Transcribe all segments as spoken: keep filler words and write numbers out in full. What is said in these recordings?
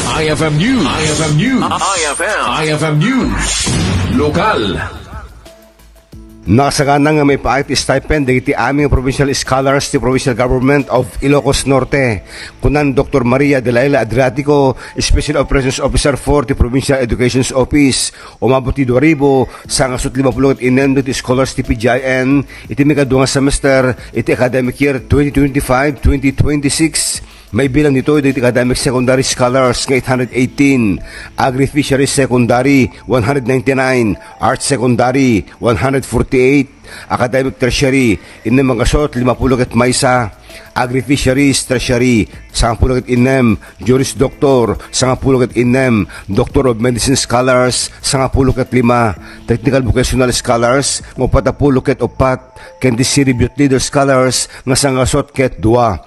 I F M News. I F M News. I F M. I F M News. Lokal. Nakasagana nga maipaay ti stipend dagiti amin nga provincial scholars ti Provincial Government of Ilocos Norte. Kunan Doktor Maria Delilah Adriatico, Special Operations Officer for ti Provincial Education's Office, umabot ti dua ribu sangasu't limapulo ket innem dagiti scholars ti P G I N iti maikadua nga semester iti academic year twenty twenty-five twenty twenty-six. Maibilang ditoy dagiti academic secondary scholars nga eight hundred eighteen, agri-fisheries secondary one hundred ninety-nine, arts secondary one hundred forty-eight, academic tertiary innem a gasut limapulo ket maysa, agri-fisheries tertiary sangapulo ket innem, Juris Doctor sangapulo ket innem, Doctor of Medicine scholars sangapulo ket lima, technical vocational scholars nga uppat a pulo ket uppat, ken ti City Youth Leader Scholars nga sangasut ket dua.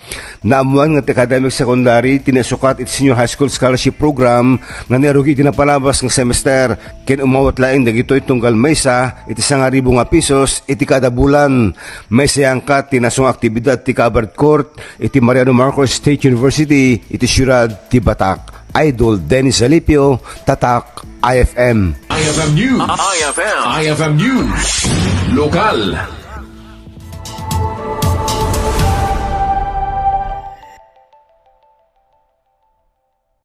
Naammuan nga ti academic secondary ti naisukat iti Senior High School Scholarship Program nga nairugi iti napalabas nga semester, ken umawat laeng dagitoy tunggal maysa iti sangaribu nga pesos iti kada bulan. Maysa a ket ti naisung nga aktibidad ti covered court iti Mariano Marcos State University iti siudad ti Batac. Idol Dennis Alipio, Tatak I F M. I F M News. I F M. I F M News. Lokal.